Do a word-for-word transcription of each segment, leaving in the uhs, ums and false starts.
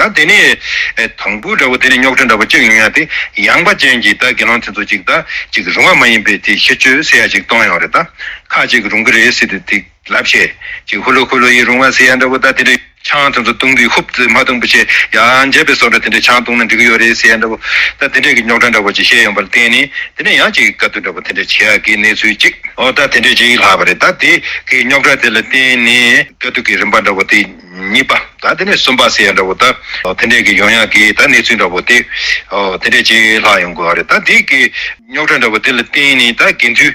ད་དེ་ནས་དང་པོ་འདྲ་བོ་དེ་ནས་རྙོག་དྲ་འདྲ་བོ་གཅིག་ཡོང་ཡ་དེ། ཡངས་པ་ཅན་གྱི་ད་དགེ་སློང་དེ་ཚོ་གཅིག་ད་གཅིག་རུང་བ་མ་ཡིན་པའི་དེ་ཤེས་སྤྱོད་ཟེར་ཡ་གཅིག་གཏོང་ཡོང་རེད། ད་ཁ་ཅིག་རུང་གི་རེད་ཟེར་དུས་དེ་ལབ་བྱས། གཅིག་ཧུ་ལུ་ཧུ་ལུ་ཡི་རུང་བ་ཟེར་ཡ་འདྲ་བོ། ད་དེ་འདྲ་ཆང་དེ་ཚོ་བཏུང་དུས་ཧུབ་ཙེ་མ་བཏུང་བ་བྱས་ཡང་འཇེབ་པའི་བཟོ་འདྲ་དེ་འདྲ་ཆང་བཏུང་ན་འགྲིག་གི་ཡོད་རེད་ཟེར་ཡ་འདྲ་བོ། ད་དེ་འདྲས་ཀྱི་རྙོག་དྲ་འདྲ་བོ་ཅིག་བཤད་ཡོང་པ་ལ་བརྟེན་ནས། དེ་ནས་ཡང་ཅིག་དཀའ་སྡུག་འདྲ་བོ་དེ་འདྲ་བྱེད་ཡག་གི་གནས་ཚུལ་གཅིག་ཨོ་ད་དེ་འདྲས་ཅིག་ལྷག་པ་རེད། ད་དེ་གི་རྙོག་དྲ་དེ་ལ་བརྟེན་ནས་དཀའ་སྡུག་གི་རིམ་པ་འདྲ་བོ་དེ་གཉིས་པ། ད་དེ་ནས་གསུམ་པ་ཟེར་ཡ་འདྲ་བོ། ད་དེ་འདྲས་ཀྱི་ཡོང་ཡག་གི་ད་གནས་ཚུལ་འདྲ་བོ་དེ་ཨོ་དེ་འདྲས་ཅིག་ལྷག་ཡོང་དགོས་པ་རེད། ད་དེ་གི་རྙོག་དྲ་འདྲ་བོ་དེ་ལ་བརྟེན་ནས་ད་དགེ་འདུན་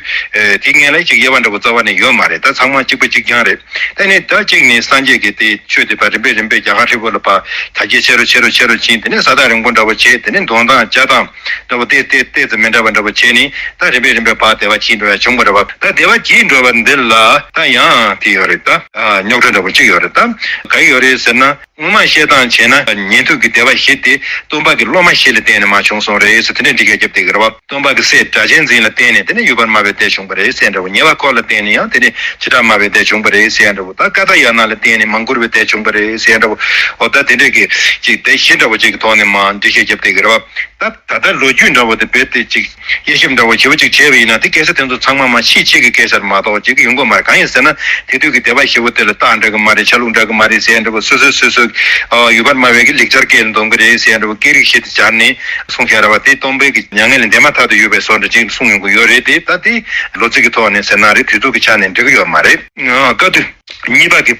དེ་སྔོན་ལ་ཅིག་དབྱེ་བ་འདྲ་བོ་རྩ་བ་ནས་ཡོད་མ་རེད། ད་ཚང་མ་གཅིག་པ་གཅིག་རྐྱང་རེད། དེ་ནས་ད་གཅིག་ནས་སངས་རྒྱས་ཀྱི་དེ་ཆོས་དེ་ཕར་རིམ་པས་རིམ་པས་རྒྱ་གར་ཧྲིལ་པོ་ལ་ཕར་དར་རྒྱས་ཆེ་རུ་ཆེ་རུ་ཆེ་རུ་ཕྱིན། དེ་ནས་ས་ཐག་རིང་པོ་འདྲ་བོ་བྱས། དེ་ནས་འདོན་སྟངས་བཅའ་སྟངས་འདྲ་བོ་དེ་དེ་ཏོག་ཙམ་མི་འདྲ་བ་འདྲ་བོ་བྱས་ནས་ད་རིམ་པས་རིམ་པས་ཕར་དལ་བ་བྱེད་འགྲོ་ཡ་བྱུང་བ་རེད་བ། ད་དལ་བ་བྱེད་འགྲོ་བ་འདི་ལ་ད་ཡང་དེ་ཡོད་རེད། ད་རྙོག་དྲ་འདྲ་བོ་གཅིག་ཡོད་རེད། ད་ག་ཡོད་རེད་ཟེར་ན། སྔོན་མ་བཤད་སྟངས་བྱས་ན་ཉན་ཐོས་ཀྱི་དད་པ་བཞི་དེ་སྟོན་པ་གི་སློབ་མ་བཞི་ལ་བརྟེན་ནས་མར་བྱུང་སོང་རེད་ཟེར། དེ་འདྲའི་འགྲེལ་བཤད་རྒྱབ་བསྡད་ཀྱི་རེད་བ། སྟོན་པ་གི་སྲས་སྒྲ་གཅན་འཛིན་ལ་བརྟེན་ནས་དེ་ནས་ཡུལ་བར་མ་བའི་སྡེ་བྱུང་བ་རེད་ཟེར་འདྲ་བོ། ཉེ་བར་འཁོར་ལ་བརྟེན་ནས་ཡང་དེ་ནས་བྱེ་བྲག་སྨྲ་བའི་སྡེ་བྱུང་བ་རེད་ཟེར་འདྲ་བོ། ད་ཀ་ཏྱ་ཡ་ན་ལ་བརྟེན་ནས་མང་བཀུར་བའི་སྡེ་བྱུང་བ་རེད་ཟེར་འདྲ་བོ། འོ་ད་དེ་འདྲའི་གི་ཅིག་སྡེ་བཞི་འདྲ་བོ་ཅིག་གི་ཐོག་ནས་མར་འགྲེལ་བཤད་རྒྱབ་བསྡད་ཀྱི་རེད་བ། ད་ད་ལྟ་ལོ་རྒྱུས་འདྲ་བོ་དེ་རྦད་དེ་ཅིག་དབྱེ་ཞིབ་འདྲ་བོ་ཞེ་པོ་ཅིག་བྱས་པ་ཡིན་ན། དེ་སྐད་ཆ་དེ་ཚོ་ཚང་མ་མར་ཕྱི་ཕྱི་གི་སྐད་ཆ་རེད་མ་གཏོགས་ཅིག་ཡོང་གི་མ་རེད། གང་ཡིན་ཟེར་ན་དེ་དུས་ཀྱི་སྡེ་པ་བཞི་པོ་དེ་ལ་རྟགས་འདྲ་གི་མ་རེད། ཆ་ལུགས་འདྲ་གི་མ་རེད་ཟེར་འདྲ་བོ། སོ་སོས་སོ་སོ་ཨ་ཡུལ་བར་སྨྲ་བའི་གི་ལེགས་སྦྱར་སྐད་ལ་འདོན་གི་རེད་ཟེར་འདྲ་བོ། སྐད་རིགས་བཞི་དེ་སྦྱར་ནས་གསུངས་བཞག་རེད་བ། དེ་སྟོན་པའི་གི་མྱ་ངན་ལས་འདས་མ་ཐག་ཏུ་ཡོད་པའི་བཟོ་འདྲ་ཅིག་གསུངས་ཡོང་གི་ཡོད་རེད་དེ། ད་དེ་ལོ་ཚིགས་ཀྱི་ཐོག་ནས་ཟེར་ན་རེད། དུས་ཚོད་ཀྱི་ཆ་ནས་འགྲིག་གི་ཡོད་མ་རེད། ཨ་བཀའ་བསྡུ་གཉིས་པ་གི་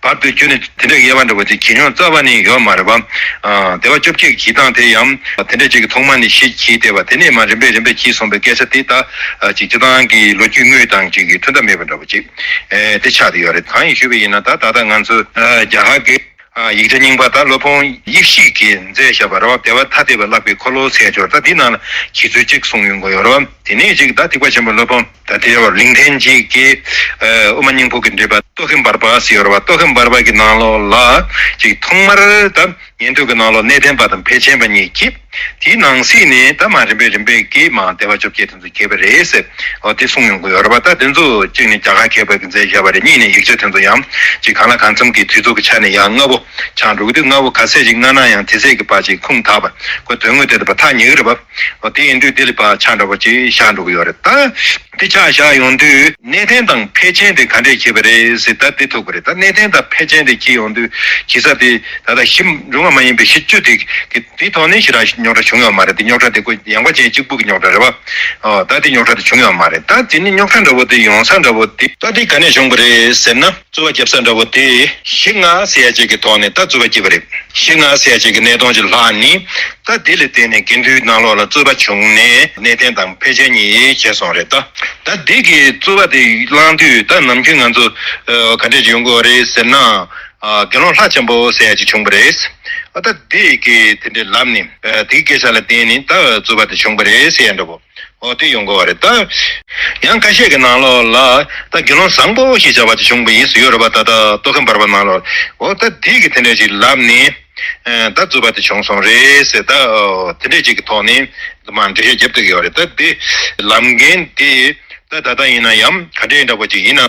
བར་དུ་གྱུར་ནས་དེ་འདྲའི་དབྱེ་བ་འདྲ་བོ་དེ་གྱེས་མྱོང་རྩ་བ་ནས་ཡོད་མ་རེད་བ། ཨ་སྡེ་པ་བཅོ་བརྒྱད་ཀྱི་གྱེས་སྟངས་དེ་ཡང་དེ་འདྲ་ཅིག་གི་ཐོག་མ་ནས་བཞི་གྱེས་བསྡད་པ། དེ་ནས་མར་རིམ་པས་རིམ་པས་གྱེས་སོང་བའི་སྐད་ཆ་དེ་ད་ཨ་ཅིག་སྤྱི་བཏང་གི་ལོ་རྒྱུས་དངོས་དང་ཅིག་གི་མཐུན་ཐབས་མེད་པ་འདྲ་བོ་ཅིག་ཨེ་དེ་ཆགས་བསྡད་ཡོད་རེད། གང་ཡིན་ཞུས་པ་ཡིན་ན། ད་ད་ལྟ་ང་ཚོ་ཨ་རྒྱ་གར་གྱི་ཨ་ཡིག་ཆ་རྙིང་པ་ད་སློབ་དཔོན་ཡེ་ཤེས་ཀྱིས་མཛད་བཞག་པ་རེད་བ། དེ་བ་ཐ་དད་པའི་བཀླག་པའི་འཁོར་ལོ་ཟེར་ཡ་ཅིག་ཡོད་རེད། ད་འདི་ནང་ལ་གྱེས་ཚུལ་གཅིག་གསུངས་ཡོང་གི་ཡོད་རེད་བ། དེ་ནས་ཅིག་ད་ཐེག་པ་ཆེན་པོའི་སློབ་དཔོན་ད་དེ་བར་གླིང་ཕྲན་གཅིག་གིས་ཨ་དབུ་མ་སྙིང་པོ་གི་འགྲེལ་པ་ཏོག་ཁེམ་བར་པ་ཟེར་ཡོད་རེད་བ། ཏོག་ཁེམ་བར་པ་གི་ནང་ལོགས་ལ་ཅིག་ཐོག་མར་ད་ཉན་ཐོས་ཀྱི་ནང་ལོགས་གནས་བརྟན་པ་དང་ཕལ་ཆེན་པ་གཉིས་གྱེས། དེའི་ནང་གསེས་ནས་ད་མར་རིམ་པས་རིམ་པས་ཀྱིས་མར་སྡེ་པ་བཅོ་བརྒྱད་དེ་ཚོ་གྱེས་པ་རེད་ཟེར། འོ་དེ་གསུངས་ཡོང་གི་ཡོད་རེད་བ། ད་དེ་ཚོ་གཅིག་ནས་རྒྱ་གར་མཁས་པ་གིས་མཛད་བཞག་པ་རེད། གཉིས་ནས་ཡིག་ཆ་དེ་ཚོ་ཡང་ཅིག་གང་ལ་གང་འཚམ་གྱི་དུས་ཚོད་ཀྱི་ཆ་ནས་ཡང་སྔ་བོ་ཆགས་འགྲོ་གི་འདུག་སྔ་བོ་ག་ཚད་ཅིག་སྔ་ན་ཡང་དེ་ཚད་ཀྱི་བར་ཅིག་ཁུངས་དག་པ། ཁོ་དོན་དངོས་དེ་དང་ཐག་ཉེ་གི་རེད་བ། འོ་དེ་ཡིན་དུས་དེ་ལ་ཕར་ཆགས་འགྲོ་བ་ཅིག་ཤར་འགྲོ་གི་ཡོད་རེད། ད་དེ་ཆགས་བཞག་ཡོང་དུས་གནས་བརྟན་དང་ཕལ་ཆེན་དེ་ག་འདྲས་གྱེས་པ་རེད་ཟེར། ད་དེ་ཐུག་པ་རེད། ད་གནས་བརྟན་དང་ཕལ་ཆེན་དེ་གྱེས་ཡོང་དུས་གྱེས་ས་དེ་ད་ལྟ་གཞི་རུང་བ་མ་ཡིན་པའི་གཞི་བཅུ་དེ་གི་དེའི་ཐོག་ནས་ཞེ་དྲག་རྙོག་དྲ་བྱུང་ཡོད་མ་རེད། དེ་རྙོག་དྲ་དེ་ཁོ་ཡངས་པ་ཅན་གཅིག་པུ་གི་རྙོག་དྲ་རེད་བ། ཨོ་ད་དེ་རྙོག་དྲ་དེ་བྱུང་ཡོད་མ་རེད། ད་དེ་ནི་རྙོག་དྲ་འདྲ་བོ་དེ་ཡོང་ས་འདྲ་བོ་དེ་ད་དེ་ག་ནས་བྱུང་བ་རེད་ཟེར་ན། རྩོད་པ་རྒྱབ་ས་འདྲ་བོ་དེ་བཞི་ལྔ་ཟེར་ཡ་ཅིག་གི་ཐོག་ནས་ད་རྩོད་པ་སྐྱེས་པ་རེད། བཞི་ལྔ་ཟེར་ཡ་ཅིག་གི་གནས་སྟངས་ཅིག་ལྷག་ནས། ད་དེ་ལ་བརྟེན་ནས་དགེ་འདུན་ནང་ལོགས་ལ་རྩོད་པ་བྱུང་ནས་གནས་བརྟན་དང་ཕལ་ཆེར་གཉིས་བྱས་སོང་རེད། ད་ད་དེ་གི་རྩོད་པ་དེ་བསླངས་དུས་ད་ནམ་རྒྱུན་ང་ཚོ་ཨ་ག་འདྲས་ཡོང་གི་ཡོད་རེད་ཟེར་ན། ཨ་དགེ་སློང་ལྷ་ཆེན་པོ་ཟེར་ཡ་ཅིག་བྱུང་བ་རེད། ཨ་ད་དེ་གི་དེ་འདྲས་ལབ་ནས་ཨ་དེའི་སྐད་ཆ་ལ་བརྟེན་ནས་ད་རྩོད་པ་དེ་བྱུང་བ་རེད་ཟེར་ཡ་འདྲ་བོ། འོ་དེ་ཡོང་གི་ཡོད་རེད། ད་ཡང་ཁ་ཤས་ཀྱི་ནང་ལོགས་ལ་ད་དགེ་སློང་བཟང་པོ་ཞེས་བྱ་བ་དེ་བྱུང་བ་ཡིན་ཟེར་ཡོད་རེད་པ། ད་ད་ཏོག་ཁེམ་བར་པ་ནང་ལོགས། འོ་ད་དེ་གི་དེ་འདྲས་ཅིག་ལབ་ནས་ཨ་ད་རྩོད་པ་དེ་བྱུང་སོང་རེད་ཟེར། ད་ཨོ་དེ་འདྲས་ཅིག་གི་ཐོག་ནས་མར་འགྲེལ་བཤད་རྒྱབ་བསྡད་ཀྱི་ཡོད་རེད། ད་དེ་ལབ་མཁན་དེ་ད་ད་ལྟ་ཡིན་ན་ཡང་ག་འདྲས་འདྲ་པོ་ཅིག་ཡིན་ན།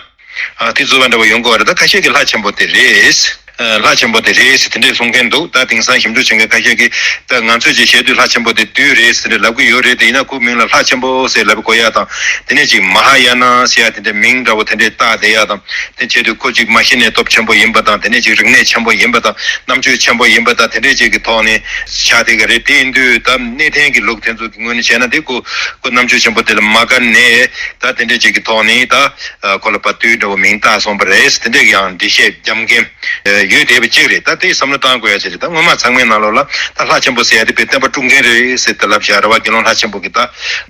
ཨ་དེ་རྩོད་པ་འདྲ་བོ་ཡོང་གི་ཡོད་རེད། ད་ཁ་ཤས་ཀྱིས་ལྷ་ཆེན་པོ་དེ་རེད། ཨ་ལྷ་ཆེན་པོ་དེ་རེད་ཟེར་དེ་འདྲས་གསུང་མཁན་འདུག་ད་དེང་སང་ཞིབ་འཇུག་བྱེད་མཁན་ཁ་ཤས་ཀྱིས་ད་ང་ཚོས་ཅིག་བཤད་དུས་ལྷ་ཆེན་པོ་དེ་བདུད་རེད་ཟེར་ནས་ལབ་ཀྱི་ཡོད་རེད། དེ་ཡིན་ན་ཁོའི་མིང་ལ་ལྷ་ཆེན་པོ་ཟེར་ལབ་དགོས་ཡ་དང་། དེ་ནས་ཅིག་མ་ཧཱ་ཡ་ན་ཟེར་ཡ་དེ་འདྲས་མིང་འདྲ་བོ་དེ་འདྲས་བཏགས་བསྡད་ཡ་དང་། དེ་བྱེད་དུས་ཁོ་ཅིག་མ་ཤི་ནད་སྟོབས་ཆེན་པོ་ཡིན་པ་དང་། དེ་ནས་ཅིག་རིག་གནས་ཆེན་པོ་ཡིན་པ་དང་། རྣམ་དཔྱོད་ཆེན་པོ་ཡིན་པ་དང་། དེ་འདྲས་ཅིག་གི་ཐོག་ནས་ཆགས་བསྡད་ཀྱི་རེད། དེ་ཡིན་དུས་ད་གནས་བརྟན་གྱི་ལུགས་དེ་ཚོ་གི་ངོས་ནས་བྱས་ན་དེ་ཁོ་ཁོ་རྣམ་དཔྱོད་ཆེན་པོ་དེ་ལ་མ་དགའ་ནས་ད་དེ་འདྲས་ཅིག་གི་ཐོག་ནས་ད། ཨ་ཁོ་ལ་བ་དུས་འདྲ་བོ་མིང་བཏགས་སོང་བ་རེད། དེ་འདྲའི་ཡང་འགྲེལ་བཤད་རྒྱབ་མཁན་ཡོད་བསྡད་པ་གཅིག་རེད། ད་དེ་བསམ་བློ་བཏང་དགོས་ཡ་ཅིག་རེད། ད་སྔོན་མ་ཚང་མའི་ནང་ལོགས་ལ་ད་ལྷ་ཆེན་པོ་ཟེར་ཡ་དེ་དཔེ་བསྟན་པ་དཀྲུག་མཁན་རེད་ཟེར་ད་ལབ་བཞག་རེད་བ། དགེ་སློང་ལྷ་ཆེན་པོ་གི་ད་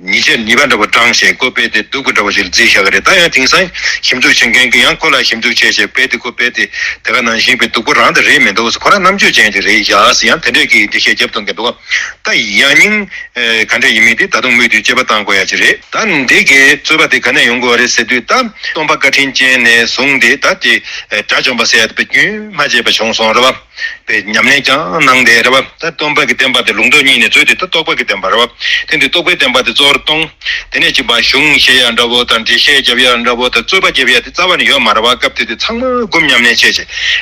ཉེས་ཆད་ཉེས་པ་འདྲ་བོ་བགྲངས་བྱས་ཁོ་དཔེ་དེ་སྡུག་པོ་འདྲ་བོ་ཞིག་བརྩིས་བཞག་གི་རེད། ད་ཡང་དེང་སང་ཞིབ་འཇུག་བྱེད་མཁན་གྱི་ཡང་ཁོ་ལ་ཞིབ་འཇུག་བྱས་བྱས་དཔེ་དེ་ཁོ་དཔེ་དེ་དེ་ག་ནང་བཞིན་དཔེ་སྡུག་པོ་རང་དེ་རེད་མི་འདུག་ཁོ་རང་རྣམ་དཔྱོད་ཅན་ཅིག་རེད་བཞག་ཟེར་ཡང་དེ་འདྲས་ཀྱི་འགྲེལ་བཤད་རྒྱབ་གཏོང་གི་འདུག་ད་ཡང་སྙིང་ཨེ་ག་འདྲ་ཡིན་མིན་དེ་ད་དུང་མུ་མཐུད་དཔྱད་པ་བཏང་དགོས་ཡ་ཅིག་རེད། ད་འདི་གའི་རྩོད་པ་དེ་ག་ནས་ཡོང་དགོས་པ་རེད་ཟེར་དུས། ད་སྟོན་པ་བཀའ་དྲིན་ཅན་ནས་བཟུང་སྟེ་ད་དེ་ཨེ་དགྲ་བཅོམ་པ་ཟེར་ཡ་དེ་རྒྱུན་མ་ཆད་པ་བྱུང་སོང་རེད་བ། པའི་ཉམས་ལེན་ཀྱང་གནང་བསྡད་རེད་བ། ད་སྟོང་པ་གི་བསྟན་པ་དེ་ལུང་རྟོགས་གཉིས་ནས་རྩོད་དེ་ད་རྟོག་པ་གི་བསྟན་པ་རེད་བ། དེ་འདི་རྟོག་པའི་བསྟན་པ་དེ་གཙོ་བོར་གཏོང་། དེ་ནས་ཅིག་པ་གཞུང་བཤད་ཡ་འདྲ་བོ་དང་འགྲེལ་བཤད་རྒྱབ་ཡ་འདྲ་བོ་དང་རྩོད་པ་རྒྱབ་ཡ་དེ་རྩ་བ་ནས་ཡོད་མ་རེད་བ། སྐབས་དེ་དུས་ཚང་མ་སྒོམ་ཉམས་ལེན་བྱས་བྱས་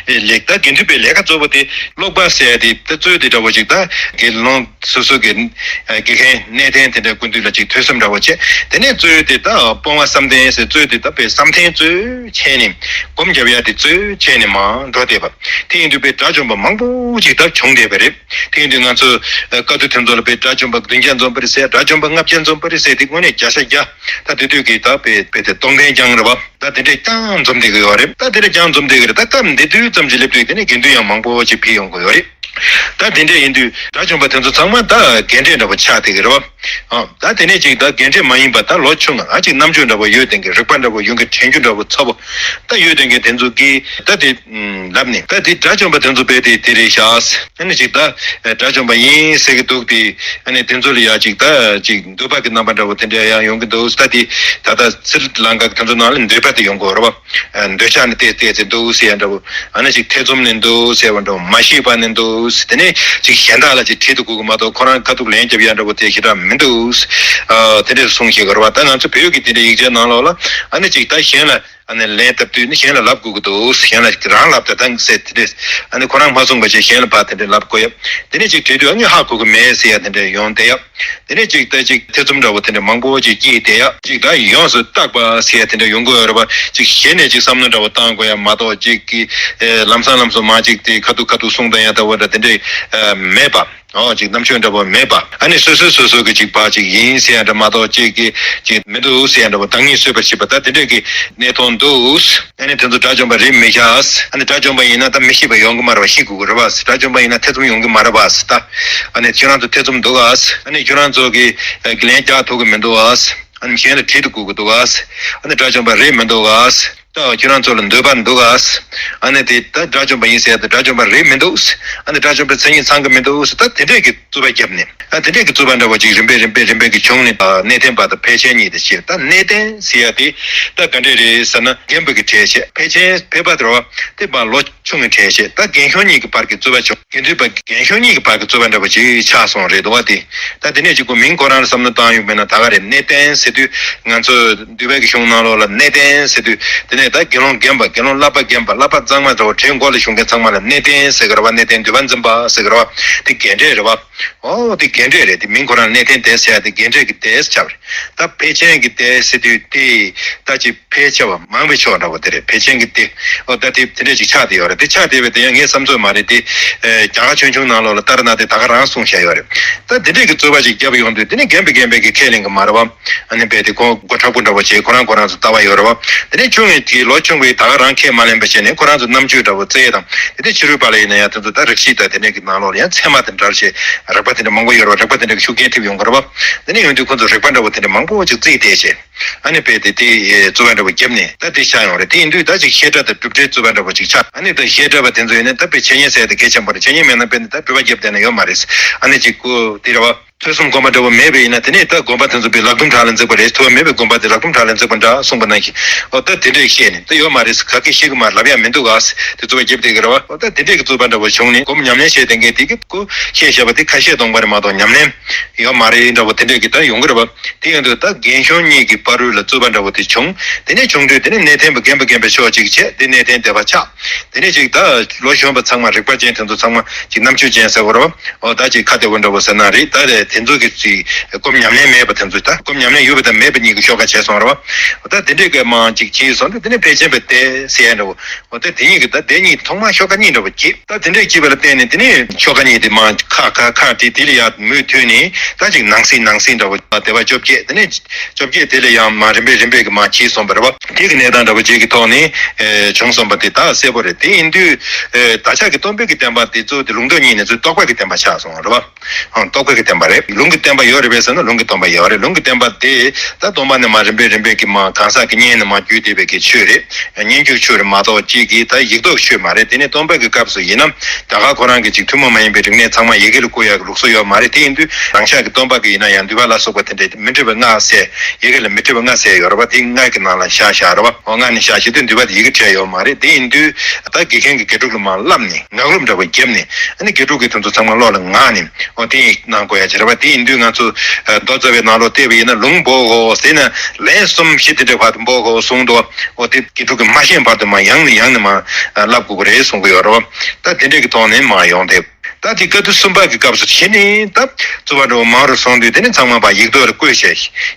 ལེགས། ད་དགེ་འདུན་པའི་ལས་ཀ་གཙོ་བོ་དེ་ཀློག་པ་ཟེར་ཡ་དེ་ད་རྩོད་དེ་འདྲ་བོ་ཅིག་ད་དགེ་སློང་སོ་སོ་གི་དགེ་རྒན་གནས་བརྟན་དེ་འདྲ་སྐུ་མདུན་ལ་ཅིག་ཐོས་བསམ་འདྲ་བོ་བྱས། དེ་ནས་རྩོད་དེ་ད་སྤོང་བ་བསམ་གཏན་ཟེར་རྩོད་དེ་ད་པའི་བསམ་གཏན་རྩོད་བྱས་ནས་སྒོམ་རྒྱབ་ཡ་དེ་རྩོད་བྱས་ནས་མར་འགྲོ་བསྡད་པ། དེ་ཡིན་དུས་པའི་དགྲ་བཅོམ་པ་མང་པོ་ཅིག་ད་བྱུང་བསྡད་པ་རེད། དེ་ཡིན་དུས་ང་ཚོ་ཨ་བཀའ་བསྡུ་དེ་ཚོ་ལ་པའི་དགྲ་བཅོམ་པ་བདུན་བརྒྱ་འཛོམས་པ་རེད་ཟེར། དགྲ་བཅོམ་པ་ལྔ་བརྒྱ་འཛོམས་པ་རེད་ཟེར། དེ་དངོས་གནས་བརྒྱ་ཆ་བརྒྱ། ད་དེ་དུས་ཀྱི་ད་པའི་པའི་དེ་སྟོང་ལྡན་རྐྱང་རེད་བ། ད་དེ་འདྲས་རྐྱང་འཛོམས་བསྡད་ཀྱི་ཡོད་རེད། ད་དེ་འདྲས་རྐྱང་འཛོམས་བསྡད་ཀྱི་རེད། ད་སྐབས་འདི་དུས་ཙམ་གྱི་སླེབས་དུས་དེ་ནས་དགེ་འདུན་ཡང་མང་པོ་ཅིག་ཕེབས་ཡོང་གི་ཡོད་རེད། ད་དེ་འདྲས་ཡིན་དུས་དགྲ་བཅོམ་པ་དེ་ཚོ་ཚང་མ་ད་རྒན་གྲས་འདྲ་པོ་ཆགས་བསྡད་ཀྱི་རེད་བ། ཨ་ད་དེ་ནས་ཅིག་ད་རྒན་གྲས་མ་ཡིན་པ་ད་ལོ་ཆུང་ང་ཨ་ཅིག་རྣམ་དཔྱོད་འདྲ་པོ་ཡོད་དེ་གི་རིག་པ་འདྲ་པོ་ཡོང་གི་དྲན་རྒྱུ་འདྲ་པོ་ཚ་པོ་ད་ཡོད་དེ་གི་དེ་ཚོ་གིས་ད་དེ་ལབ་ནས་ད་དེ་དགྲ་བཅོམ་པ་དེ་ཚོ་བས་དེ་དེ་རེད་ཤག་ཨ་ནི་ཅིག་ད་དགྲ་བཅོམ་པ་ཡིན་ཟེར་གི་འདུག་དེ་ཨ་ནི་དེ་ཚོ་ལ་ཡ་ཅིག་ད་ཅིག་འདོད་པ་གི་རྣམ་པ་འདྲ་པོ་དེ་འདྲ་ཡང་ཡོང་གི་འདུག་ད་དེ་ད་ད་སི་རི་ལང་ཀ་གི་དེ་ཚོ་ནང་ལ་འདོད་པ་དེ་ཡོང་གི་ཡོད་རེད་བ། འདོད་ཆགས་ནི་བལྟས་བལྟས་ཚེ་འདུག་ཟེར་ཡ་འདྲ་པོ། ཨ་ནི་ཅིག་ཐེ་ཚོམ་ནི་འདུག་ཟེར་བ་འདྲ་པོ། མ་ཤེས་པ་ནི་འདུག་དེ་ནས་ཅིག་གཞན་དག་ལ་ཅིག་དྲིས་དུ་དགོས་ཀྱི་མ་གཏོགས་ཁོ་རང་ཁ་ཐུག་ལན་རྒྱབ་ཡ་འདྲ་པོ་དེ་ཞེ་དྲག་མི་འདུག་ཨ་དེ་འདྲས་གསུངས་ཤེས་དགོས་རེད་བ། ད་ང་ཚོ་བོད་ཀྱི་དེ་འདྲའི་ཡིག་ཆའི་ནང་ལོགས་ལ་ཨ་ནི་ཅིག་ད་གཞན་ལ་ཨ་ནི་ལན་བཏབ་དུས་ནི་གཞན་ལ་ལབ་དགོས་ཀྱི་འདུག་གཞན་ལ་རང་ལབ་ད་དང་ཟེར་དེ་འདྲས་ཨ་ནི་ཁོ་རང་མ་གསུངས་པ་ཅིག་གཞན་ལ་ཕར་དེ་འདྲས་ལབ་དགོས་ཡ། དེ་ནས་ཅིག་དྲིས་དུས་ཨ་ནི་ཧ་གོ་གི་མེད་ཟེར་ཡ་དེ་འདྲས་ཡོང་བསྡད་ཡ། དེ་ནས་ཅིག་ད་ཅིག་ཐེ་ཚོམ་འདྲ་བོ་དེ་འདྲ་མང་པོ་ཅིག་སྐྱེས་བསྡད་ཡ། ཅིག་ད་ཡོངས་སུ་བརྟག་པ་ཟེར་ཡ་དེ་འདྲ་ཡོང་གི་ཡོད་རེད་པ། ཅིག་གཞན་ནས་ཅིག་བསམ་བློ་འདྲ་བོ་བཏང་དགོས་ཡ་མ་གཏོགས་ཅིག་གི་ཨེ་ལམ་སང་ལམ་སང་མ་ཅིག་དེ་ཁ་ཐུག་ཁ་ཐུག་གསུང་བཏང་ཡ་ད་བོ་འདྲ་དེ་འདྲ་ཨེ་མེད་པ། ཨོ་ཅིག་རྣམ་དཔྱོད་འདྲ་བོ་མེད་པ། ཨ་ནི་སོ་སོས་སོ་སོ་གི་ཅིག་ཕར་ཅིག་ཡིན་ཟེར་ཡ་འདྲ་མ་གཏོགས་ཅིག་གི་ཅིག་མི་འདུག་ཟེར་ཡ་འདྲ་བོ་བདག་ཉིད་གསོད་པར་བྱེད་པ་ད་དེ་འདྲ་གི་གནས་སྟངས་འདུག་ཨ་ནི་དེ་ཚོ་དགྲ་བཅོམ་པ་རེད་མི་ཤག་ཨ་ནི་དགྲ་བཅོམ་པ་ཡིན་ན་ད་མི་ཤེས་པ་ཡོང་གི་མ་རེད་པ། ཤེས་དགོས་ཀྱི་རེད་པ། དགྲ་བཅོམ་པ་ཡིན་ན་ཐེ་ཚོམ་ཡོང་གི་མ་རེད་པ། ད་ཨ་ནི་ཁྱེད་རང་ཚོ་ཐེ་ཚོམ་འདུག་ག་ཨ་ནི་ཁྱེད་རང་ཚོ་གི་ཨ་གི་ལན་རྒྱག་ཐུབ་ཀྱི་མི་འདུག་ག་ཨ་ནི་གཞན་ལ་དྲིས་དུ་དགོས་ཀྱི་འདུག་ག་ཨ་ནི་དགྲ་བཅོམ་པ་རེད་མི་འདུག་ག་ད་ཁྱེད་རང་ཚོ་ལ་འདོད་པ་འདུག་ག་ཨ་ནི་དེ་ད་དགྲ་བཅོམ་པ་ཡིན་ཟེར་ཡ་ད་དགྲ་བཅོམ་པ་རེད་མི་འདུག་ཨ་ནི་དགྲ་བཅོམ་པའི་མཚན་ཉིད་ཚང་གི་མི་འདུག་ད་དེ་འདྲས་ཀྱི་རྩོད་པ་བརྒྱབ་ནས། ཨ་དེ་འདྲས་ཀྱི་རྩོད་པ་འདྲ་བོ་ཅིག་རིམ་པས་རིམ་པས་རིམ་པས་ཀྱི་བྱུང་ནས། ཨ་གནས་བརྟན་པ་དང་ཕལ་ཆེར་གཉིས་དེ་བྱས། ད་གནས་བརྟན་ཟེར་ཡ་དེ་ད་ག་འདྲས་རེད་ཟེར་ན་རྒན་པ་གི་གྲས་བྱས། ཕལ་ཆེར་ཕལ་པ་དེ་རེད་བ། དེ་པ་ལོ་ཆུང་གི་གྲས་བྱས། ད་རྒན་གཞོན་གཉིས་ཀྱི་བར་གྱི་རྩོད་པ་བྱུང་། དགེ་འདུན་པ་རྒན་གཞོན་གཉིས་ཀྱི་བར་གྱི་རྩོད་པ་འདྲ་བོ་ཅིག་ཆགས་སོང་རེད་འདུག་བ། དེ་ད་དེ་ནས་ཅིག་ཁོ་མིང་ཁོ་རང་ལ་བསམ་བློ་བཏང་ཡོང་མེད་ན་ད་ག་རེད། གནས་བརྟན་ཟེར་དུས་ང་ཚོ་འདུས་པའི་གི་གཞུང་ནང་ལོགས་ལ་གནས་བརྟན་ཟེར་དུས་དེ་ནས་ད་དགེ་སློང་རྒན་པ་དགེ་སློང་བསླབ་པ་རྒན་པ་བསླབ་པ་གཙང་མ་འདྲ་བོ་གྲས་མགོ་ལ་ཞུགས་མཁན་ཚང་མ་ལ་གནས་བརྟན་ཟེར་གི་རེད་བ། གནས་བརྟན་འདུས་པ་འཛིན་པ་ཟེར་གི་རེད་བ། དེ་རྒན་གྲས་རེད་བ། ཨོ་དེ་རྒན་གྲས་རེད། དེ་མིང་ཁོ་རང་གནས་བརྟན་སྡེ་ཟེར་ཡ་དེ་རྒན་གྲས་ཀྱི་སྡེ་ཆགས་པ་རེད། ད་ཕལ་ཆེན་གྱི་སྡེ་ཟེར་དུས་དེ་ད་ཅིག་ཕལ་ཆེ་བ་མང་བའི་ཕྱོགས་འདྲ་བོ་དེ་རེད། ཕལ་ཆེན་གྱི་སྡེ་ཨོ་ད་དེ་དེ་འདྲས་ཅིག་ཆགས་བསྡད་ཡོད་རེད། དེ་ཆགས་བསྡད་པའི་དེ་ཡང་ངའི་བསམ་ཚོད་མ་རེད། དེ་ཨེ་རྒྱ་གར་ཆོས་འབྱུང་ནང་ལོགས་ལ་ལྟར་ན་དེ་ད་ག་རང་གསུངས་བཞག་ཡོད་རེད། ད་དེ་འདྲས་ཀྱི་རྩོད་པ་ཅིག་བརྒྱབ་ཡོང་དུས་དེ་ནི་རྒན་པས་རྒན་པས་ཀྱི་ཁས་ལེན་གི་མ་རེད་བ། ཨ་ནི་རྦད་དེ་ཁོང་མགོ་མཁྲེགས་པོ་འདྲ་བོ་བྱས་ཁོ་རང་ཁོ་རང་ཚོ་ལྟ་བ་ཡོད་རེད་བ། དེ་ནས་ཆུང་བའི་དེ་ལོ་ཆུང་བའི་ད་ག་རང་ཁས་མ་ལེན་པ་བྱས་ནས་ཁོ་རང་ཚོ་རྣམ་དཔྱོད་འདྲ་བོ་རྩལ་དང་དེ་ནས་ཕྱི་རོལ་པ་ལ་ཡིན་ན་ཡང་དེ་ཚོ་ད་རིགས་ཤེས་དང་དེ་འདྲས་ཀྱི་ནང་ལོགས་ལ་ཡང་ཚད་མ་དེ་འདྲ་བྱས་རིགས་པ་དེ་འདྲ་མང་པོ་ཡོད་རེད་བ། རིགས་པ་དེ་འདྲ་གི་ཤུགས་རྐྱེན་ཐེབས་ཡོང་གི་རེད་བ། དེ་ནས་ཡོང་དུས་ཁོ་ཚོ་རིགས་པ་འདྲ་བོ་དེ་འདྲ་མང་པོ་ཅིག་རྩིས་བལྟས་བྱས། ཨ་ནི་རྦད་དེ་དེ་རྩོད་པ་འདྲ་བོ་བརྒྱབ་ནས་ད་དེ་ཆགས་ཡོང་རེད། དེ་ཡིན་དུས་ད་ཅིག་བཤད་གྲྭ་དང་སྒྲུབ་གྲྭའི་རྩོད་པ་འདྲ་བོ་ཅིག་ཆགས། ཨ་ནི་ད་བཤད་གྲྭ་པ་དེ་ཚོ་ཡིན་ན་ད་དཔེ་འཆད་ཉན་ཟེར་ཡ་དེ་གལ་ཆེན་པོ་རེད། འཆད་ཉན་མེད་ན་དཔེ་འདི་ད་སྒྲུབ་པ་བརྒྱབ་བསྡད་ན་ཡོད་མ་རེད། ཨ་ནི་ཅིག་ཁོ་དེ་རེད་བ། ཐོས་བསམ་སྒོམ་པ་འདྲ་བོ་མེད་པ་ཡིན་ན་དེ་ནས་ད་སྒོམ་པ་དེ་ཚོ་དཔེ་ལག་རྡུམ་བྲག་ལ་འཛེགས་པ་རེད། ཐོས་པ་མེད་པའི་སྒོམ་པ་དེ་ལག་རྡུམ་བྲག་ལ་འཛེགས་པ་འདྲ་གསུངས་པ་ནང་བཞིན། འོ་ད་དེ་འདྲས་བཤད་ནས་ད་ཡོད་མ་རེད། ག་གེ་ཤེས་གི་མ་ལབ་ཡ་མི་འདུག་ག་དེ་རྩོད་པ་བརྒྱབ་བསྡད་གི་རེད་བ། འོ་ད་དེ་འདྲས་ཀྱི་རྩོད་པ་འདྲ་བོ་བྱུང་ནས་སྒོམ་ཉམས་ལེན་བྱས་བསྡད་མཁན་དེ་གི་ཁོ་བཤད་བཞག་པ་དེ་ཁ་བཤད་སྟོང་པ་རེད་མ་གཏོགས་ཉམས་ལེན་ཡོད་མ་རེད་འདྲ་བོ་དེ་འདྲས་ཀྱི་ད་ཡོང་གི་རེད་བ། དེ་ཡིན་དུས་ད་རྒན་གཞོན་གཉིས་ཀྱི་བར་རུ་ལ་རྩོད་པ་འདྲ་བོ་དེ་བྱུང་། དེ་ནས་བྱུང་དུས་དེ་ནས་གནས་བརྟན་པ་རྒན་པ་རྒན་པའི་ཕྱོགས་གཅིག་བྱས། དེ་གནས་བརྟན་སྡེ་པ་ཆགས། དེ་ནས་ཅིག་ད་ལོ་གཞོན་པ་ཚང་མ་རིག་པ་ཅན་དེ་ཚོ་ཚང་མ་ཅིག་རྣམ་དཔྱོད་ཅན་ཟེར་བ་རེད་བ། འོ་ད་ཅིག་ཁ་བདེ་བོ་འདྲ་བོ་ཟེར་ན་རེད། ད་དེ་ཚོ་གི་ཅིག་སྒོམ་ཉམས་ལེན་མེད་པ་དེ་ཚོ་ད་སྒོམ་ཉམས་ལེན་ཡོད་པ་དང་མེད་པ་གཉིས་ཀྱི་ཤོག་ཁ་བྱས་སོང་རེད་བ། འོ་ད་དེ་འདྲས་ཀྱི་མང་ཅིག་བྱས་སོང་དུས་དེ་ནས་ཕལ་ཆེན་པའི་སྡེ་ཟེར་ཡ་འདྲ་བོ། འོ་ད་དེ་གཉིས་ཀྱི་ད་སྡེ་གཉིས་ཐོག་མར་ཤོག་ཁ་གཉིས་འདྲ་བོ་བགྱིས། ད་དེ་འདྲས་བགྱིས་པ་ལ་བརྟེན་ནས་དེ་ནས་ཤོག་ཁ་གཉིས་དེ་མང་ཁ་ཁ་ཁ་དེ་དེ་ལ་ཡ་མུ་མཐུད་ནས་ད་ཅིག་ནང་གསེས་ནང་གསེས་འདྲ་བོ་སྡེ་པ་བཅོ་བརྒྱད། དེ་ནས་བཅོ་བརྒྱད་དེ་ལ་ཡང་མ་རིམ་པས་རིམ་པས་ཀྱི་མ་བགྱིས་སོང་བ་རེད་བ། དེ་གི་གནས་སྟངས་འདྲ་བོ་ཅིག་གི་ཐོག་ནས་ཨེ་བྱུང་སོང་བ་དེ་ད་གསལ་པོ་རེད། དེ་ཡིན་དུས་ཨེ་བདག་ཅག་གི་སྟོན་པའི་གི་བསྟན་པ་དེ་ཚོ་དེ་ལུང་རྟོགས་གཉིས་ནས་ཚུར་རྟོག་པ་གི་བསྟན་པ་ཆགས་སོང་བ་རེད་བ། ཨང་རྟོག་པ་གི་བསྟན་པ་རེད། ལུང་གི་བསྟན་པ་ཡོད་རེད་པས་ཟེར་ན་ལུང་གི་སྟོན་པ་ཡོད་རེད། ལུང་གི་བསྟན་པ་དེ་ད་སྟོང་པ་ནས་མ་རིམ་པས་རིམ་པས་ཀྱི་མ་གང་ཟག་གི་སྙན་ནས་མ་བརྒྱུད་བསྡད་པའི་གི་ཆོས་རེད། སྙན་བརྒྱུད་ཆོས་རེད་མ་གཏོགས་གཅིག་གི་ད་ཡིག་ཐོག་ཆོས་མ་རེད། དེ་ནས་སྟོན་པ་གི་སྐབས་སུ་ཡིན་ན་རྒྱ་གར་ཁོ་རང་གི་ཅིག་ཐུན་མོང་མ་ཡིན་པའི་རིག་གནས་ཚང་མ་ཡི་གེ་ལ་བཀོད་ཡག་གི་ལུགས་སྲོལ་ཡོད་མ་རེད། དེ་ཡིན་དུས་རང་ཅག་གི་སྟོན་པ་གི་ཡིན་ན་ཡང་འདུས་པ་ལ་སོགས་པ་དེ་འདྲས་མི་འགྲིག་པའི་སྔགས་ཟེར་ཡི་གེ་ལ་མི་ འདུས་པ་ལྔ་ཟེར་ཡོད་རེད་པ། དེ་ལྔ་གི་ནང་ལ་བཞག་བཞག་རེད་པ། འོ་ལྔ་ནས་བཞག་བྱས་དུས་འདུས་པ་དེ་ཡི་གེ་བྲིས་ཡོད་མ་རེད། དེ་ཡིན་དུས་ད་དགེ་རྒན་གྱིས་དགེ་ཕྲུག་ལ་མར་བསླབས་ནས་ངག་རུམ་འདྲ་པོ་བརྒྱབ་ནས། ཨ་ནི་དགེ་ཕྲུག་གིས་དེ་ཚོ་ཚང་མ་བློ་ལ་ངེས་ནས། འོ་དེ་གནང་དགོས་ཡ་ཅིག་རེད་པ། དེ་ཡིན་དུས་ང་ཚོ་ཨ་མདོ་རྩ་བའི་ནང་ལོགས་བལྟས་པ་ཡིན་ན། ལུང་འབོག་གོ་ཟེར་ན་ལན་གསུམ་བཞི་དེ་འདྲའི་བར་དུ་འབོག་གོ་གསུངས་འདུག། འོ་དེ་དགེ་ཕྲུག་གིས་མ་ཤེས་བར་དུ་མར་ཡང་ནས་ཡང་ནས་མར་ཨ་བསླབ་དགོས་ཀྱི་རེད་གསུང་གི་ཡོད་རེད་པ། ད་དེ་འདྲའི་གི་ཐོག་ནས་མར་ཡོང་དེ། ད་དེ་བཀའ་བསྡུ་གསུམ་པ་གི་སྐབས་སུ་གཞི་ནས་ད་རྩོད་པ་འདྲ་པོ་མང་རུ་སོང་དུས། དེ་ནས་ཚང་མ་ཕར་ཡིག་ཐོག་ལ་བཀོད་བྱས།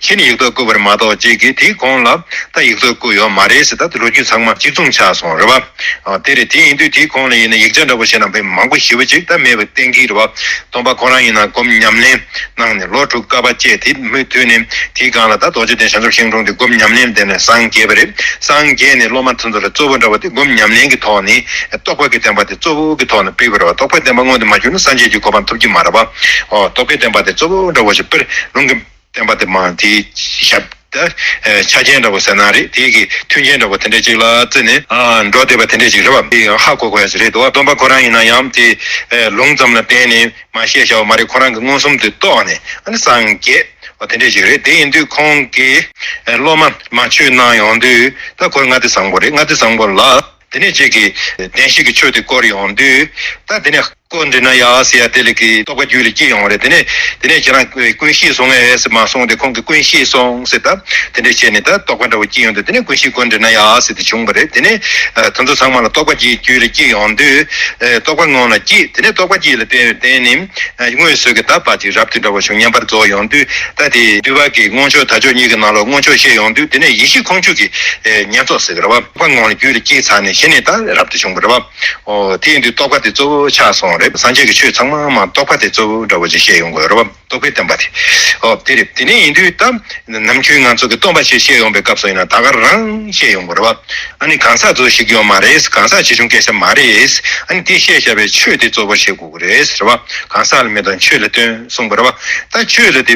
གཞི་ནས་ཡིག་ཐོག་བཀོད་པ་རེད་མ་གཏོགས། གཅིག་གིས་དེའི་གོང་ལ་ད་ཡིག་ཐོག་བཀོད་ཡོད་མ་རེད་ཟེར། ད་དེ་ལོ་རྒྱུས་ཚང་མ་གཅིག་མཚུངས་ཆགས་སོང་རེད་པ། ཨ་དེ་རེད། དེ་ཡིན་དུས་དེའི་གོང་ལ་ཡིན་ན་ཡིག་ཆ་འདྲ་པོ་བཤད་ན་དཔེ་མང་པོ་ཞེ་པོ་ཅིག་ད་མེད་པ་གཏན་འཁེལ་རེད་པ། སྟོན་པ་ཁོ་རང་ཡིན་ན་སྒོམ་ཉམས་ལེན་གནང་ནས་ལོ་དྲུག་བསྐལ་པ་བཅད། དེ་མུ་མཐུད་ནས་དེའི་སྒང་ལ་ད་རྡོ་རྗེ་གདན་བྱང་ཆུབ་ཤིང་དྲུང་དེ་སྒོམ་ཉམས་ལེན་དེ་ནས་སངས་རྒྱས་པ་རེད། སངས་རྒྱས་ནས་སློབ་མ་དེ་ཚོ་ལ་རྩོད་པ་འདྲ་པོ་དེ་སྒོམ་ཉམས་ལེན་གྱི་ཐོག་ནས་རྟོགས་པ་གི་བསྟན་པ་དེ་རྩོད་པ་གི་ཐོག་ནས་སྤེལ་བ་རེད་པ། རྟོགས་པའི་བསྟན་པ་མངོན་དུ་མ་གྱུར་ན་སངས་རྒྱས་ཀྱི་གོ་འཕང་ཐོབ་ཀྱི་མ་རེད་པ། ཨོ་རྟོགས་པའི་བསྟན་པ་དེ་རྩོད་པ་འདྲ་པོ་ཞིག་དཔེར་ལུང་གི་བསྟན་པ་དེ་མ་དེ་ཞབས་ད་ཆ་རྐྱེན་འདྲ་པོ་ཟེར་ན་རེད། དེ་གི་མཐུན་རྐྱེན་འདྲ་པོ་དེ་འདྲ་ཅིག་ལ་བརྩིས་ནས་ཨ་འགྲོ་བསྡད་པ་དེ་འདྲ་ཅིག་རེད་པ། དེ་ཧ་གོ་དགོས་ཡ་ཞིག་རེད་འདུག་པ། སྟོན་པ་ཁོ་རང་ཡིན་ན་ཡང་དེ་ལུང་ཙམ་ལ་བརྟེན་ནས་མར་བཤད་བཞག་པ་མ་རེད། ཁོ་རང་གི་མངོན་སུམ་དུ་རྟོགས་ནས་ཨ་ནི་སངས་རྒྱས་པ་དེ་འདྲ་ཅིག་རེད། དེ་ཡིན་དུས་ཁོང་གིས་སློབ་མ་མར་ཆོས་གནང་ཡོང་དུས། ད་ཁོ་ལྔ་སྡེ་བཟང་པོ་རེད། ལྔ་སྡེ་བཟང་པོ་ལ། དེ་ནས་ཅིག་གིས་བདེན་བཞི་གི་ཆོས་དེ་བསྐོར་ཡོང་དུས། ད་དེ་ནས་ཀུན་འདྲེ་ན་ཡ་ཟེར་ཡ་དེ་ལ་གི་རྟོགས་པ་རྒྱུད་ལ་སྐྱེས་ཡོང་བ་རེད། དེ་ནས་དེ་ནས་ཁྱེད་རང་ཀུན་ཤེས་སོང་ངས་ཟེར་མ་སོང་སྟེ། ཁོང་གིས་ཀུན་ཤེས་སོང་ཟེར། ད་དེ་འདྲས་བྱས་ནས་ད་རྟོགས་པ་འདྲ་པོ་སྐྱེས་ཡོང་དུས། དེ་ནས་ཀུན་ཤེས་ཀུན་འདྲེ་ན་ཡ་ཟེར་དེ་བྱུང་བ་རེད། དེ་ནས་ཨ་དེ་ཚོ་ཚང་མ་ལ་རྟོགས་པ་རྒྱུད་ལ་སྐྱེས་ཡོང་དུས། ཨ་རྟོགས་པ་སྔོན་ལ་སྐྱེས། དེ་ནས་རྟོགས་པ་རྒྱུད་ལ་བརྟེན་བརྟེན་ནས་ཨ་དངོས་སུ་གི་ད་ཕར་ཅིག་རབ་ཏུ་འདྲ་པོ་བྱུང་། བསྙེན་པར་རྫོགས་ཡོང་དུས། ད་དེ་འདུས་པ་གི་མངོན་ཕྱོགས་དལ་འབྱོར་གཉིས་ཀྱི་ནང་ལོགས་མངོན་ཕྱོགས་བཤད་ཡོང་དུས། དེ་ནས་ཡེ་ཤེས་ཁོང་ཆུབ་ཀྱི་ཨེ་ཉེར་ཚོགས་ཟེར་གི་རེད་པ། རྟོགས་པ་སྔོན་ལ་རྒྱུད་ལ་སྐྱེས་ཚར་ནས་གཞི་ནས་ད་རབ་ཏུ་བྱུང་གི་རེད་པ། ཨོ་དེ་ཡིན་དུས་རྟོགས་པ་དེ་གཙོ་བོ་ཆགས་སོང་རེད། སངས་རྒྱས་ཀྱི་ཆོས་ཚང་མ་མར་རྟོགས་པ་དེ་གཙོ་བོ་འདྲ་པོ་ཅིག་བཤད་ཡོང་གི་ཡོད་རེད་པ། རྟོགས་པའི་བསྟན་པ་དེ། ཨོ་དེ་རེད། དེ་ནས་ཡིན་དུས་ད་ནམ་རྒྱུན་ང་ཚོ་གི་སྟོན་པ་ཞེས་བཤད་ཡོང་པའི་སྐབས་སུ་ཡིན་ན་ད་ག་རང་བཤད་ཡོང་གི་རེད་པ། ཨ་ནི་གང་ཟག་ཚོ་ཞིག་ཡོད་མ་རེད། གང་ཟག་ཆེ་ཆུང་སྐད་ཆ་མ་རེད། ཨ་ནི་དེ་བཤད་བཞག་པའི་ཆོས་དེ་གཙོ་བོ་བྱེད་དགོས་ཀྱི་རེད་ཟེར་བ། གང་ཟག་ལ་མི་སྟོན་ཆོས་ལ་སྟོན་གསུངས་པ་རེད་པ། ད་ཆོས་ལ་དེ་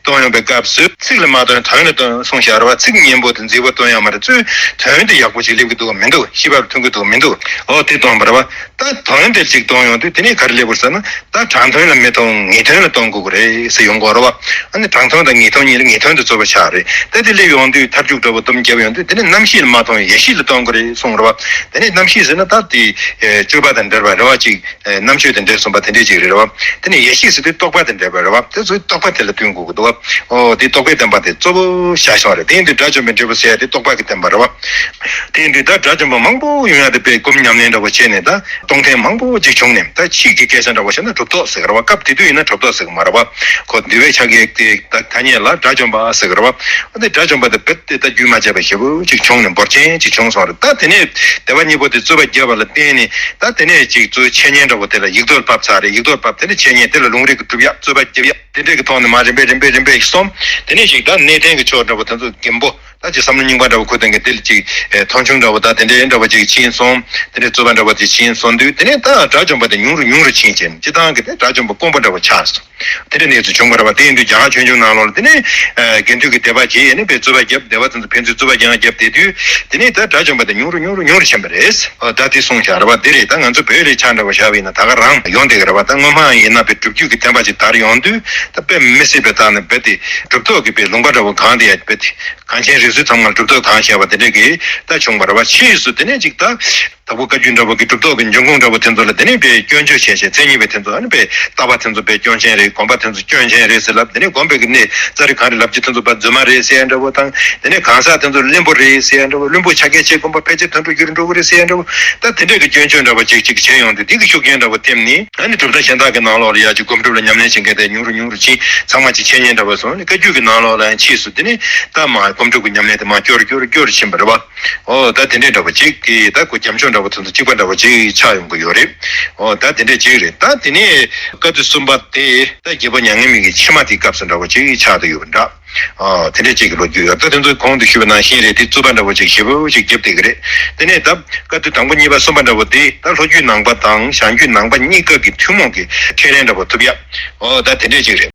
སྟོན་ཡོང་པའི་སྐབས་སུ་ཚིག་ལ་མ་སྟོན་དོན་ལ་སྟོན་གསུངས་བཞག་རེད་པ། ཚིག་སྙན་པོ་དང་མཛེས་པོ་སྟོན་ཡོད་མ་རེད། གཙོས་དོན་དེ་ཡག་པོ་ཅིག་སླེབས་ཀྱི་འདུག་མི་འདུག་ཤེས་པར་ཐོན་གྱི་འདུག་མི་འདུག་ཨོ་དེ་སྟོན་པ་རེད་པ། ད་དོན་དེ་ཅིག་སྟོན་ཡོང་དུས་དེ་ནས་ག་རེ་སླེབས་པ་རེད་ཟེར་ན། ད་དྲང་དོན་ལ་མི་སྟོན། ངེས་དོན་ལ་སྟོན་དགོས་ཀྱི་རེད་ཟེར་ཡོང་གི་ཡོད་རེད་པ། ཨ་ནི་དྲང་དོན་དང་ངེས་དོན་གཉིས་ལ་ངེས་དོན་དེ་གཙོ་བོ་ཆགས་རེད། ད་དེ་སླེབས་ཡོང་དུས་མཐར་གཅོད་འདྲ་པོ་གཏམ་རྒྱབ་ཡོང་དུས། དེ་ནས་རྣམ་ཤེས་ལ་མ་སྟོན། ཡེ་ཤེས་ལ་སྟོན་དགོས་རེད་གསུངས་རེད་པ། དེ་ནས་རྣམ་ཤེས་ཟེར་ན་ད་དེ་ཨེ་སྤྱོད་པ་དང་འབྲེལ་བ་རེད་པ། ཅིག་ཨེ་རྣམ་དཔྱོད་དང་འབྲེལ་སོང་པ་དེ་འདྲས་ཅིག་རེད་པ། དེ་ནས་ཡེ་ཤེས་ཟེར་དུས་རྟོགས་པ་དང་འབྲེལ་བ་རེད་པ། དེ་ཚོའི་རྟོགས་པ་དེ་ལ་སྟོན་དགོས་ཀྱི་འདུག་པ། ཨོ་དེ་རྟོགས་པའི་བསྟན་པ་དེ་གཙོ་བོ་བཞག་བཞག་རེད། དེ་ཡིན་དུས་དགྲ་བཅོམ་པའི་འབྲས་བུ་ཟེར་ཡ་དེ་རྟོགས་པ་གི་བསྟན་པ་རེད་པ། དེ་ཡིན་དུས་ད་དགྲ་བཅོམ་པ་མང་པོ་ཡོང་ཡ་དེ་དཔེ་སྒོམ་ཉམས་ལེན་འདྲ་པོ་བྱས་ནས་ད་གཏོང་ཐེངས་མང་པོ་ཅིག་བྱུང་ནས། ད་ཕྱིས་ཀྱི་སྐད་ཆ་འདྲ་པོ་བཤད་ན་གྲུབ་ཐོབ་ཟེར་གི་རེད་པ། སྐབས་དེ་དུས་ཡིན་ན་གྲུབ་ཐོབ་ཟེར་གི་མ་རེད་པ། ཁོ་འདུལ་བའི་ཕྱག་རྒྱའི་དེ་ད་ཐ་སྙད་ལ་དགྲ་བཅོམ་པ་ཟེར་གི་རེད་པ། ཨ་དེ་དགྲ་བཅོམ་པ་དེ་རྦད་དེ་ད་རྒྱུན་མ་ཆད་པ་ཞེ་པོ་ཅིག་བྱུང་ནས་འབོར་ཆེན་ཅིག་བྱུང་སོང་རེད། ད་དེ་ནས་སྡེ་པ་གཉིས་པོ་དེ་རྩོད་པ་བརྒྱབ་པ་ལ་བརྟེན་ནས། ད་དེ་ནས་ཅིག་གཙོས་འཆད་ཉན་འདྲ་པོ་དེ་ལ་ཡིག་ཐོག་ལ་ཕབ་ཚར་རེད། ཡིག་ཐོག་ལ་ཕབ། དེ་ནས་འཆད་ཉན་དེ་ལ་ལུང་རིགས་ཀྱི་སྒྲུབ་ཡག་རྩོད་པ་རྒྱབ་ཡག་དེ་འདྲས་ཀྱི་ཐོག་ནས་མར་རིམ་པས་རིམ་པས་རིམ་པས་སོང་། དེ་ནས་ཅིག་ད་གནས་བརྟན་གྱི་ཕྱོགས་འདྲ་པོ་དེ་ཚོ་རྒན་པོ་ད་ཅིག་བསམ་བློ་རྙིང་པ་འདྲ་པོ་ཁུར་ཐོན་མཁན་དེ་ལ་ཅིག་ཨེ་མཐོང་ཆུང་འདྲ་པོ་ད་དེ་འདྲས་འདྲ་པོ་ཅིག་ཕྱིན་སོང་། དེ་འདྲས་རྩོད་པ་འདྲ་པོ་ཅིག་ཕྱིན་སོང་དུས། དེ་ནས་ད་དགྲ་བཅོམ་པ་དེ་ཉུང་རུ་ཉུང་རུ་ཕྱིན་བྱས་ནས་སྤྱིར་བཏང་གི་དེ་དགྲ་བཅོམ་པ་དཀོན་པོ་འདྲ་པོ་ཆགས་སོང་། དེ་འདྲའི་གནས་ཚུལ་བྱུང་བ་རེད་པ། དེ་ཡིན་དུས་རྒྱ་གར་ཆོས་འབྱུང་ནང་ལོགས་ལ་དེ་ནས་ཨ་དགེ་འདུན་གྱི་སྡེ་པ་བྱས་ནས་དཔེ་རྩོད་པ་བརྒྱབ། སྡེ་པ་དེ་ཚོ་ཕན་ཚུན་རྩོད་པ་རྐྱང་བརྒྱབ་བསྡད་དུས། དེ་ནས་ད་དགྲ་བཅོམ་པ་དེ་ཉུང་རུ་ཉུང་རུ་ཉུང་རུ་ཕྱིན་པ་རེད། ཨ་ད་དེ་གསུངས་བཞག་རེད་པ། དེ་རེད། ད་ང་ཚོ་བོད་ལ་ཆ་འདྲ་པོ་བཞག་པ་ཡིན་ན་ད་ག་རང་ཡོང་བསྡད་ཀྱི་རེད་པ། ད་སྔོན་མ་ཡིན་ན་དཔེ་སྒྲུབ་བརྒྱུད་ཀྱི་བསྟན་པ་ཅིག་དར་ཡོང་དུས། ད་དཔེ་མི་སྲིད་པའི་ཐོག་ནས་རྦད་དེ་གྲུབ་ཐོབ་ཀྱི་དཔེ་ལུང་པ་འདྲ་པོ་གང་དེ་ཡ་རྦད་དེ་གངས་ཅན་རིག་གསུམ་ཚང་མར་གྲུབ་ཐོབ་གང་བཞག་པ་དེ་འདྲ་གི་ད་བྱུང་བ་རེད་པ། ཕྱིས་སུ་དེ་ནས་ཅིག་ད། དྭགས་པོ་བཀའ་བརྒྱུད་འདྲ་པོ་གི་གྲུབ་ཐོབ་ཀྱི་འབྱུང་ཁུངས་འདྲ་པོ་དེ་ཚོ་ལ་དེ་ནས་དཔེ་སྐྱོན་བརྗོད་བྱས་བྱས། མཚན་ཉིད་པའི་དེ་ཚོ་ཨ་ནི་དཔེ་ལྟ་བ་དེ་ཚོ་དཔེ་སྐྱོན་ཅན་རེད། སྒོམ་པ་དེ་ཚོ་སྐྱོན་ཅན་རེད་ཟེར་ལབ། དེ་ནས་སྒོམ་པའི་གི་གནས་རྩ་རི་གངས་རི་ལབ་རྒྱུ་དེ་ཚོ་ཕར་རྫུན་མ་རེད་ཟེར་ཡ་འདྲ་པོ་དང་། དེ་ནས་གང་ཟག་དེ་ཚོ་བླུན་པོ་རེད་ཟེར་ཡ་འདྲ་པོ། བླུན་པོ་ཆ་རྐྱེན་ཆེ། སྒོམ་པ་ཕལ་ཆེར་དོན་གྲུབ་རྒྱུད་ལ་འགྲོ་གི་རེད་ཟེར་ཡ་འདྲ་པོ། ད་དེ་འདྲས་ཀྱི་སྐྱོན་བརྗོད་འདྲ་པོ་ཅིག་ཅིག་བྱས་ཡོང་དུས། དེ་གི་ཤུགས་རྐྱེན་འདྲ་པོ་ཐེབས་ནས། ཨ་ནི་གྲུབ་མཐའ་གཞན་དག་གི་ནང་ལོགས་ལ་ཡ་ཅིག་སྒོམ་སྒྲུབ་ལ་ཉམས་ལེན་བྱེད་མཁན་དེ་ཉུང་རུ་ཉུང་རུ་ཕྱིན། ཚང་མ་ཅིག་འཆད་ཉན་འདྲ་པོ་སོང་ནས། བཀའ་བརྒྱུད་ཀྱི་ནང་ལོགས་ལ་ཡང་ཕྱིས་སུ་དེ་ནས་ད་མར་སྒོམ་སྒྲུབ་ཀྱི་ཉམས་ལེན་དེ་མར་སྐྱོ་རུ་སྐྱོ་རུ་སྐྱོ་རུ་ཕྱིན་པ་རེད་པ། ཨོ་ད་དེ་འདྲའི་འདྲ་པོ་ཅིག་གིས་ད་ཁོ་རྒྱ་མཚོ་འདྲ་པོ་དེ་ཚོ་གཅིག་པ་འདྲ་པོ་ཅིག་ཆགས་ཡོང་གི་ཡོད་རེད། ཨོ་ད་དེ་འདྲའི་ཅིག་རེད། ད་དེ་ནས་བཀའ་བསྡུ་གསུམ་པ་དེ་ད་རྒྱལ་པོ་མྱ་ངན་མེད་ཀྱི་ཕྱི་མ་དེའི་སྐབས་སུ་འདྲ་པོ་ཅིག་ཆགས་བསྡད་ཡོད་པ་འདྲ། ཨོ་དེ་འདྲའི་ཅིག་གི་ལོ་རྒྱུས་ཡོད། ད་དེ་ཚོ་གོང་དུ་ཞུས་པ་ནང་བཞིན་རེད། དེ་རྩོད་པ་འདྲ་པོ་ཅིག་ཞེ་པོ་ཅིག་བརྒྱབ་བསྡད་ཀྱི་རེད། དེ་ནས་ད་བཀའ་བསྡུ་དང་པོ་གཉིས་པ་གསུམ་པ་འདྲ་པོ་དེ་ད་ལྷོ་རྒྱུད་ནང་པ་དང་བྱང་རྒྱུད་ནང་པ་གཉིས་ཀ་གི་ཐུན་མོང་གི་ཁས་ལེན་འདྲ་པོ་ཐོབ་ཡ། ཨོ་ད་དེ་འདྲའི་ཅིག་རེད།